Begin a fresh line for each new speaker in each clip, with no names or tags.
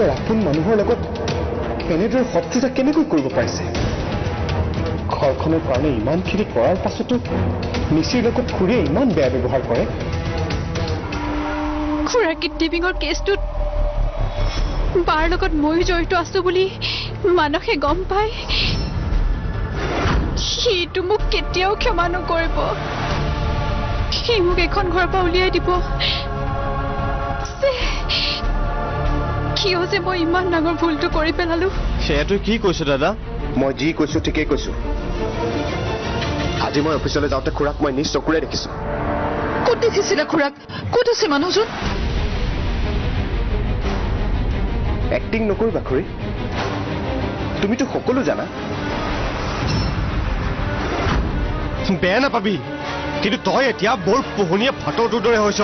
নিজৰ আপোন মানুহৰ লগত এনেদৰে শত্ৰুতা কেনেকৈ কৰিব পাৰিছে? ঘৰখনৰ কাৰণে ইমানখিনি কৰাৰ পাছতো নিচিৰ লগত খুৰীয়ে ইমান বেয়া ব্যৱহাৰ কৰে।
খুৰাৰ কিডনেপিঙৰ কেছটোত বাৰ লগত ময়ো জড়িত আছো বুলি মানসে গম পায় সিটো মোক কেতিয়াও ক্ষমা নকৰিব। সি মোক এইখন ঘৰৰ পৰা উলিয়াই দিব। কিয় যে মই ইমান ডাঙৰ ভুলটো কৰি পেলালো।
সেয়া তই কি কৈছ দাদা?
মই যি কৈছো ঠিকেই কৈছো। আজি মই অফিচলৈ যাওঁতে খুৰাক মই নিজ চকুৰে দেখিছো।
ক'ত দেখিছিলা খুৰাক? ক'ত আছে মানুহজন?
এক্টিং নকৰিবা খুৰী, তুমিতো সকলো জানা।
বেয়া নাপাবি, কিন্তু তই এতিয়া বৰ পোহনীয়া ভাটৌটোৰ দৰে হৈছ।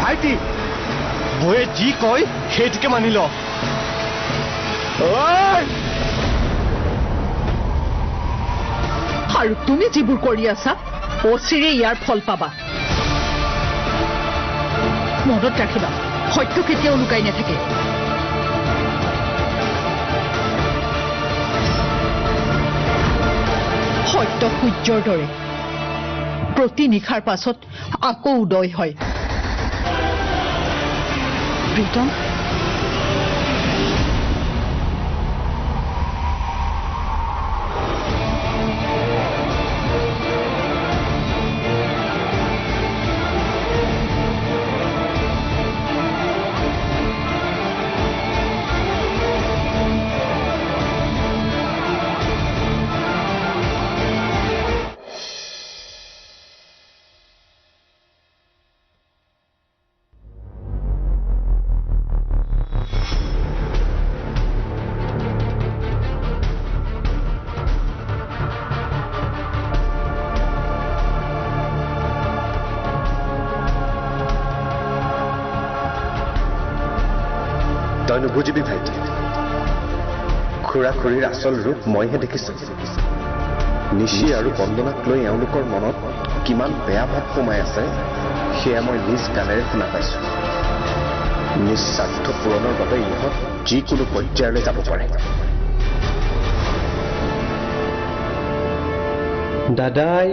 ভাইটি, বৌয়ে যি কয় সেইটোকে মানি ল।
আৰু তুমি যিবোৰ কৰি আছা অচিৰে ইয়াৰ ফল পাবা। মনত ৰাখিবা, সত্য কেতিয়াও লুকাই নাথাকে। সত্য সূৰ্যৰ দৰে, প্ৰতি নিশাৰ পাছত আকৌ উদয় হয়। প্ৰীতম,
তই নুবুজিবি ভাইটি, খুৰা খুৰীৰ আচল ৰূপ মইহে দেখিছো। নিশি আৰু বন্দনাক লৈ এওঁলোকৰ মনত কিমান বেয়া ভাৱ সোমাই আছে সেয়া মই নিজ কাণেৰে শুনা পাইছো। নিজ স্বাৰ্থ পূৰণৰ বাবে ইহঁত যিকোনো পৰ্যায়লৈ যাব পাৰে।
দাদাই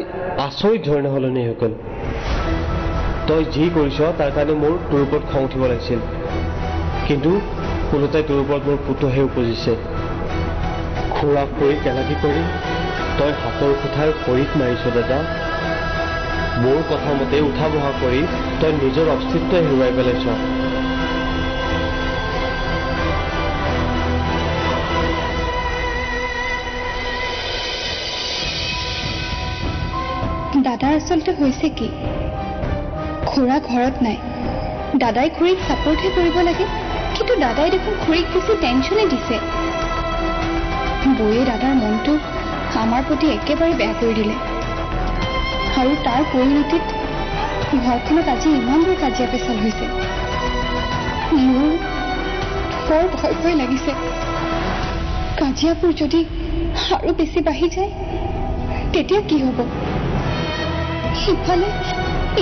আচৰিত ধৰণে সলনি হৈ গ'ল। তই যি কৰিছ তাৰ কাৰণে মোৰ তোৰ ওপৰত খং উঠিব লাগিছিল, কিন্তু ওলোটাই তোৰ ওপৰত মোৰ পুতহে উপজিছে। খুৰা খুৰী কেলাকি কৰি তই হাতৰ কোঠাৰ ভৰিত মাৰিছ দাদা। মোৰ কথা মতে উঠা বহা কৰি তই নিজৰ অস্তিত্ব হেৰুৱাই পেলাইছ।
দাদাৰ আচলতে হৈছে কি, খুৰা ঘৰত নাই, দাদাই খুৰীক ছাপোৰ্টহে কৰিব লাগে, কিন্তু দাদাই দেখোন খুৰীক বেছি টেনশ্যনে দিছে। বৌয়ে দাদাৰ মনটো আমাৰ প্ৰতি একেবাৰে বেয়া কৰি দিলে আৰু তাৰ পৰিণতিত ঘৰখনত আজি ইমানবোৰ কাজিয়া পেচাল হৈছে। মোৰ বৰ ভয় ভয় লাগিছে। কাজিয়াবোৰ যদি আৰু বেছি বাঢ়ি যায় তেতিয়া কি হ'ব? ইফালে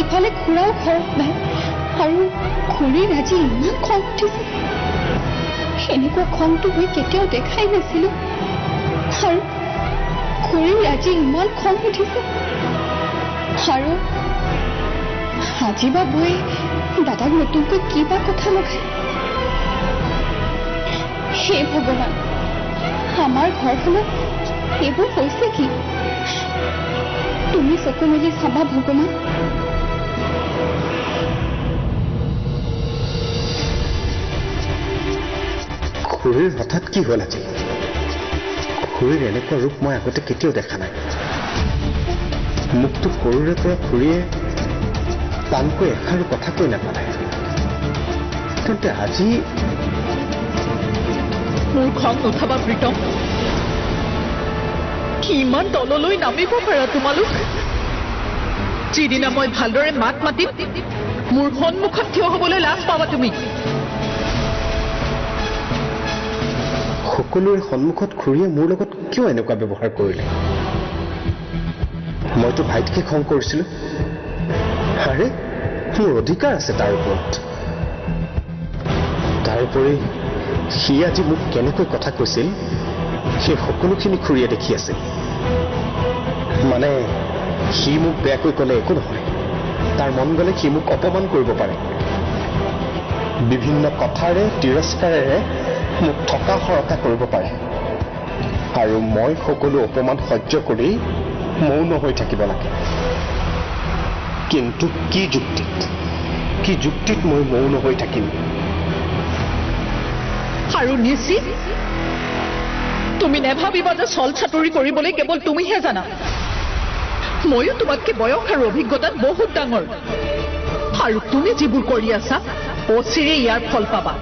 ইফালে খুৰাও ঘৰত নাই আৰু খুৰীৰ আজি ইমান খং উঠিছে। এনেকুৱা খংটো মই কেতিয়াও দেখাই নাছিলো আৰু খুৰীৰ আজি ইমান খং উঠিছে। আৰু আজি বা বৌয়ে দাদাক নতুনকৈ কিবা কথা লগায়। হে ভগৱান, আমাৰ ঘৰখনত এইবোৰ হৈছে কি? তুমি চকু মেলি চাবা ভগৱান।
খুৰীৰ হঠাৎ কি হ'ল আজি? খুৰীৰ এনেকুৱা ৰূপ মই আগতে কেতিয়াও দেখা নাই। মোকতো সৰুৰে পৰা খুৰীয়ে টানকৈ এষাৰো কথা কৈ নাপালে, তেন্তে আজি
মোৰ খং নুঠাবা প্ৰীতম। কিমান তললৈ নামিব পাৰা তোমালোক? যিদিনা মই ভালদৰে মাত মাতিম মোৰ সন্মুখত থিয় হ'বলৈ লাজ পাবা তুমি।
সকলোৰে সন্মুখত খুৰীয়ে মোৰ লগত কিয় এনেকুৱা ব্যৱহাৰ কৰিলে? মইতো ভাইটিকে খং কৰিছিলো। আৰে মোৰ অধিকাৰ আছে তাৰ ওপৰত। তাৰোপৰি সি আজি মোক কেনেকৈ কথা কৈছিল সেই সকলোখিনি খুৰীয়ে দেখি আছিল। মানে সি মোক বেয়াকৈ ক'লে একো নহয়, তাৰ মন গ'লে সি মোক অপমান কৰিব পাৰে, বিভিন্ন কথাৰে তিৰস্কাৰেৰে মোক থকা সৰকা কৰিব পাৰে, আৰু মই সকলো অপমান সহ্য কৰি মৌন হৈ থাকিব লাগে। কিন্তু কি যুক্তিত মই মৌন হৈ থাকিম?
আৰু নিচি, তুমি নেভাবিবা যে চল চাতুৰি কৰিবলৈ কেৱল তুমিহে জানা। ময়ো তোমাতকে বয়স আৰু অভিজ্ঞতাত বহুত ডাঙৰ, আৰু তুমি যিবোৰ কৰি আছা অচিৰে ইয়াৰ ফল পাবা।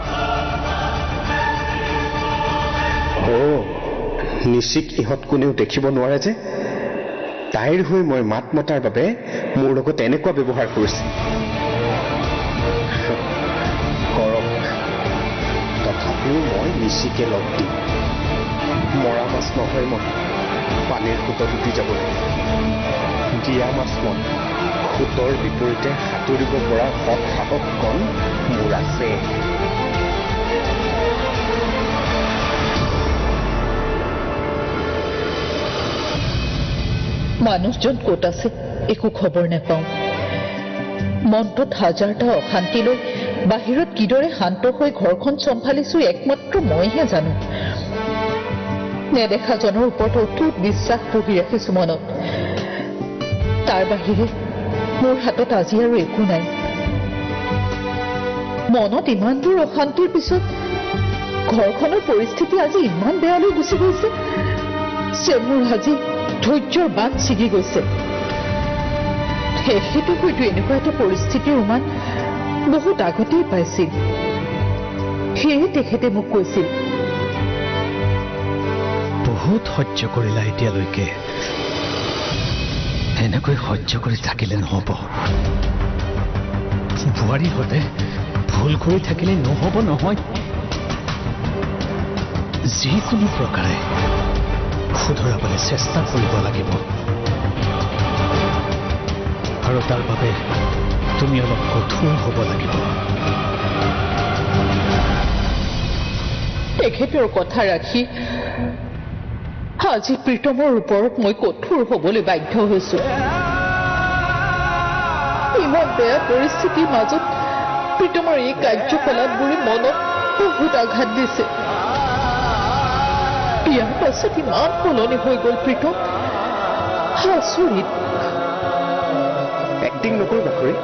নিচিক ইহঁত কোনেও দেখিব নোৱাৰে যে তাইৰ হৈ মই মাত মতাৰ বাবে মোৰ লগত এনেকুৱা ব্যৱহাৰ কৰিছে। কৰক, তথাপিও মই নিচিকে লগ দিম। মৰা মাছ নহয় মই, পানীৰ সোঁতত উটি যাবলৈ। জীয়া মাছ মই, সোঁতৰ বিপৰীতে সাঁতুৰিব পৰা সৎ সাহসকণ মোৰ আছে।
মানুহজন ক'ত আছে একো খবৰ নাপাওঁ। মনটোত হাজাৰটা অশান্তি লৈ বাহিৰত কিদৰে শান্ত হৈ ঘৰখন চম্ভালিছো একমাত্ৰ মইহে জানো। নেদেখাজনৰ ওপৰত অটুট বিশ্বাস পুহি ৰাখিছো মনত। তাৰ বাহিৰে মোৰ হাতত আজি আৰু একো নাই। মনত ইমানবোৰ অশান্তিৰ পিছত ঘৰখনৰ পৰিস্থিতি আজি ইমান বেয়ালৈ গুচি গৈছে যে মোৰ আজি ধৈৰ্যৰ বাট ছিগি গৈছে। সেইটো হয়তো এনেকুৱা এটা পৰিস্থিতিৰ উমান বহুত আগতেই পাইছিল, সেয়ে তেখেতে মোক কৈছিল।
বহুত সহ্য কৰিলা এতিয়ালৈকে, এনেকৈ সহ্য কৰি থাকিলে নহ'ব। বোৱাৰী হতে ভুল কৰি থাকিলে নহ'ব নহয়, যিকোনো প্ৰকাৰে শুধৰাবলৈ চেষ্টা কৰিব লাগিব, আৰু তাৰ বাবে তুমি অলপ কঠোৰ হ'ব লাগিব।
তেখেতৰ কথা ৰাখি আজি প্ৰীতমৰ ওপৰত মই কঠোৰ হ'বলৈ বাধ্য হৈছো। ইমান বেয়া পৰিস্থিতিৰ মাজত প্ৰীতমৰ এই কাৰ্যকলাপবোৰে মনত বহুত আঘাত দিছে। বিয়াৰ পাছত ইমান সলনি হৈ গ'ল প্ৰীতম, আচৰিত।
এক্টিং নকৰিবা খুৰী,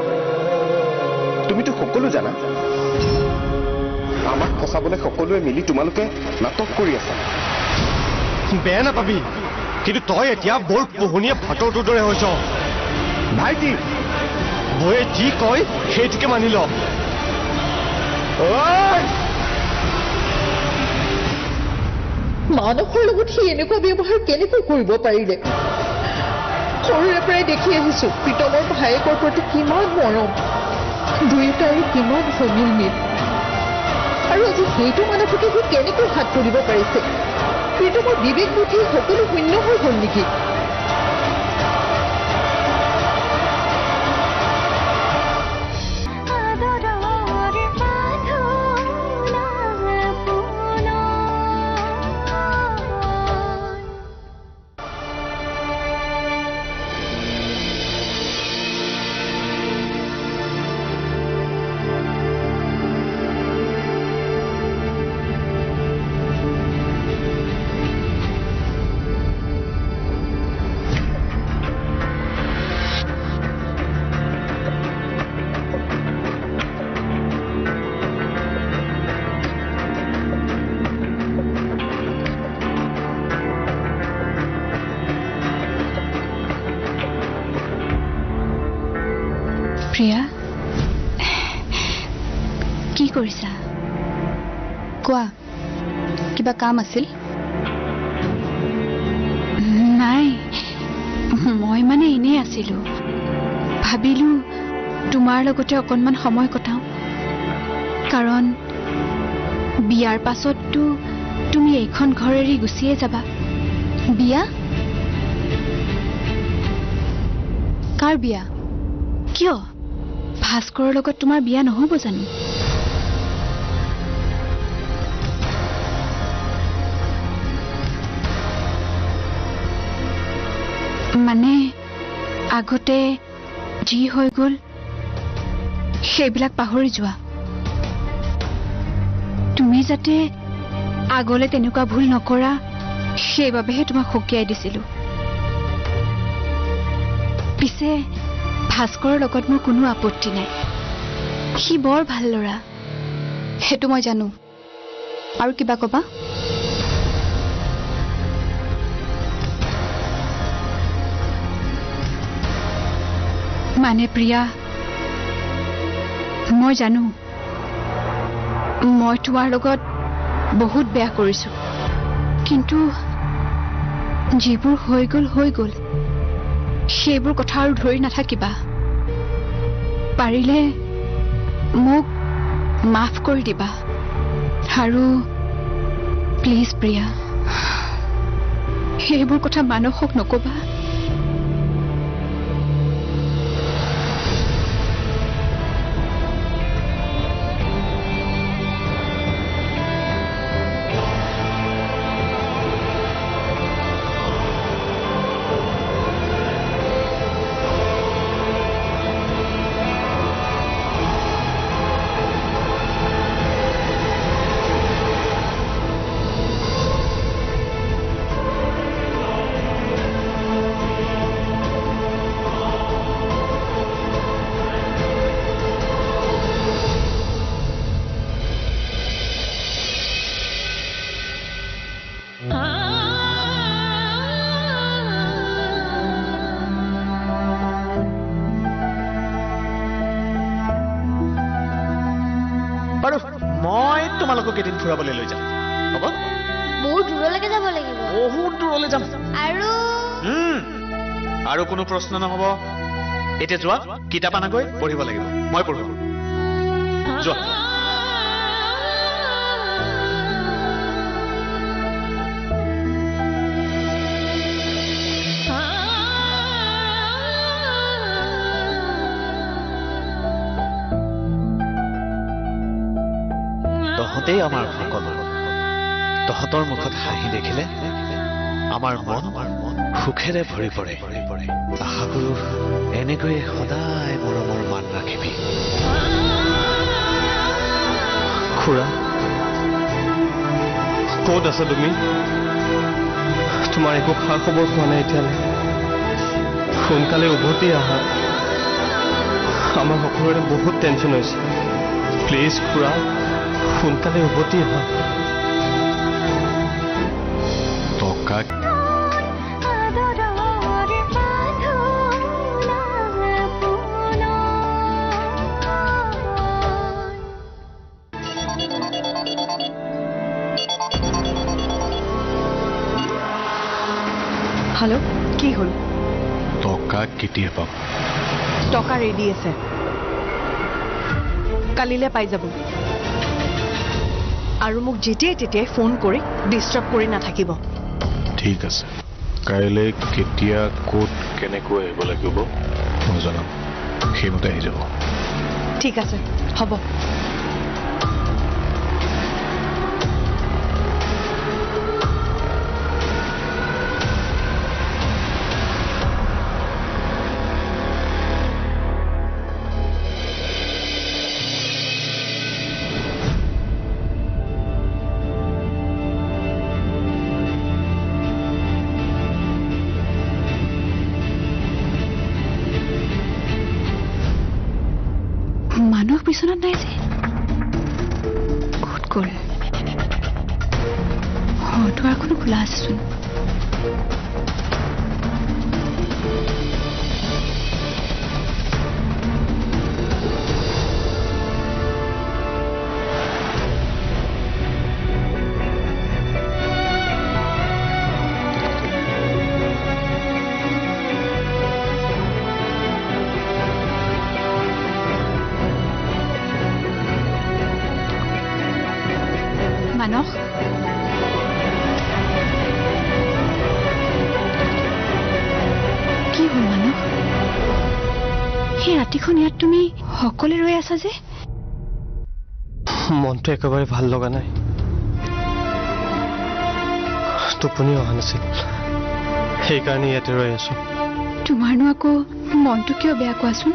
তুমিতো সকলো জানা। আমাক ফচাবলৈ সকলোৱে মিলি তোমালোকে নাটক কৰি আছা।
বেয়া নাপাবি, কিন্তু তই এতিয়া বৰ পোহনীয়া ভাটৌটোৰ দৰে হৈছ। ভাইটি, বৌয়ে যি কয় সেইটোকে মানি ল।
মানসৰ লগত সি এনেকুৱা ব্যৱহাৰ কেনেকৈ কৰিব পাৰিলে? সৰুৰে পৰাই দেখি আহিছো প্ৰীতমৰ ভায়েকৰ প্ৰতি কিমান মৰম, দুয়োটাৰে কিমান সমিল মিল, আৰু আজি সেইটো মানসকে সি কেনেকৈ হাত তুলিব পাৰিছে? প্ৰীতমৰ বিবেক বুদ্ধি সকলো শূন্য হৈ গ'ল নেকি?
প্ৰিয়া, কি কৰিছা কোৱা? কিবা কাম আছিল? নাই, মই মানে এনেই আছিলো, ভাবিলো তোমাৰ লগতে অকণমান সময় কটাওঁ, কাৰণ বিয়াৰ পাছততো তুমি এইখন ঘৰ এৰি গুচিয়ে যাবা। বিয়া? কাৰ বিয়া? কিয়, ভাস্কৰৰ লগত তোমাৰ বিয়া নহ'ব জানো? মানে আগতে যি হৈ গ'ল সেইবিলাক পাহৰি যোৱা। তুমি যাতে আগলৈ তেনেকুৱা ভুল নকৰা সেইবাবেহে তোমাক সকীয়াই দিছিলো। পিছে ভাস্কৰৰ লগত মোৰ কোনো আপত্তি নাই, সি বৰ ভাল ল'ৰা, সেইটো মই জানো। আৰু কিবা ক'বা? মানে প্ৰিয়া, মই জানো মই তোমাৰ লগত বহুত বেয়া কৰিছো, কিন্তু যিবোৰ হৈ গ'ল হৈ গ'ল, সেইবোৰ কথা আৰু ধৰি নাথাকিবা। পাৰিলে মোক মাফ কৰি দিবা। আৰু প্লিজ প্ৰিয়া, সেইবোৰ কথা মানসক নকবা।
বাৰু মই তোমালোকক এদিন ফুৰাবলৈ লৈ যাম, হ'ব?
বহুত দূৰলৈকে যাব লাগিব।
বহুত দূৰলৈ যাম।
আৰু
আৰু কোনো প্ৰশ্ন নহ'ব। এতিয়া যোৱা, কিতাপ আনাগৈ, পঢ়িব লাগিব। মই পঢ়ো, যোৱা। তহঁতেই আমাৰ সকলো। তহঁতৰ মুখত হাঁহি দেখিলে আমাৰ মন সুখেৰে ভৰি পৰে। আশা কৰো এনেকৈয়ে সদায় মৰমৰ মান ৰাখিবি।
খুৰা, ক'ত আছা তুমি? তোমাৰ একো খা খবৰ পোৱা নাই এতিয়ালৈ। সোনকালে উভতি আহা, আমাৰ সকলোৰে বহুত টেনশ্যন হৈছে। প্লিজ খুৰা, সোনকালে উভতি আহা।
টকা
হেল্ল', কি হ'ল?
টকা কেতিয়া পাম?
টকা ৰেডি আছে, কালিলৈ পাই যাব। আৰু মোক যেতিয়াই তেতিয়াই ফোন কৰি ডিষ্টাৰ্ব কৰি নাথাকিব।
ঠিক আছে, কাইলৈ কেতিয়া ক'ত কেনেকৈ আহিব লাগিব মই জনাম, সেইমতে আহি যাব।
ঠিক আছে, হ'ব।
মানুহ বিচনাত নাই যে, ক'ত গ'ল? দুৱাৰখনো খোলা আছেচোন। মানস, কি হ'ল মানস? সেই ৰাতিখন ইয়াত তুমি সকলোৱে ৰৈ আছা যে?
মনটো একেবাৰে ভাল লগা নাই, টোপনি অহা নাছিল, সেইকাৰণে ইয়াতে ৰৈ আছো।
তোমাৰনো আকৌ মনটো কিয় বেয়া কোৱাচোন?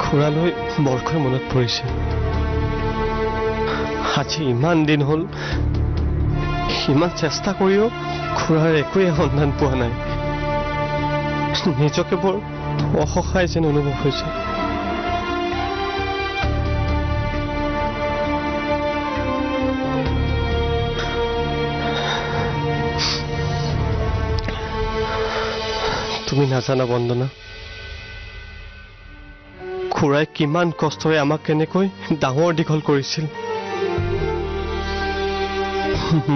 খুৰালৈ বৰকৈ মনত পৰিছে। আজি ইমান দিন হ'ল, ইমান চেষ্টা কৰিও খুৰাৰ একোৱে সন্ধান পোৱা নাই। নিজকে বৰ অসহায় যেন অনুভৱ হৈছে। তুমি নাজানা বন্দনা, খুৰাই কিমান কষ্টৰে আমাক কেনেকৈ ডাঙৰ দীঘল কৰিছিল।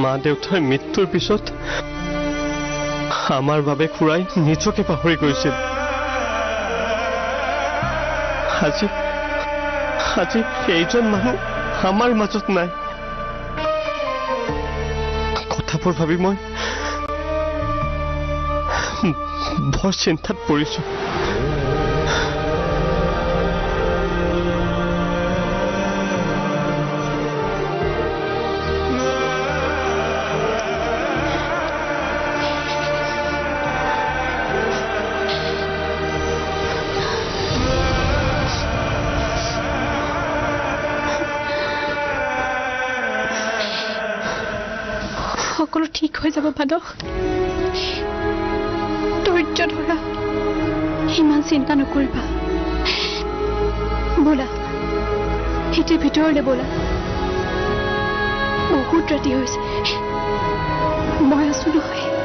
মা দেউতাৰ মৃত্যুৰ পিছত আমাৰ বাবে খুৰাই নিজকে পাহৰি গৈছিল। আজি আজি এইজন মানুহ আমাৰ মাজত নাই। কথাবোৰ ভাবি মই বৰ চিন্তাত পৰিছো।
সকলো ঠিক হৈ যাব মানস, ধৈৰ্য ধৰা, ইমান চিন্তা নকৰিবা। ব'লা এতিয়া ভিতৰলৈ ব'লা, বহুত ৰাতি হৈছে, মই আছো নহয়।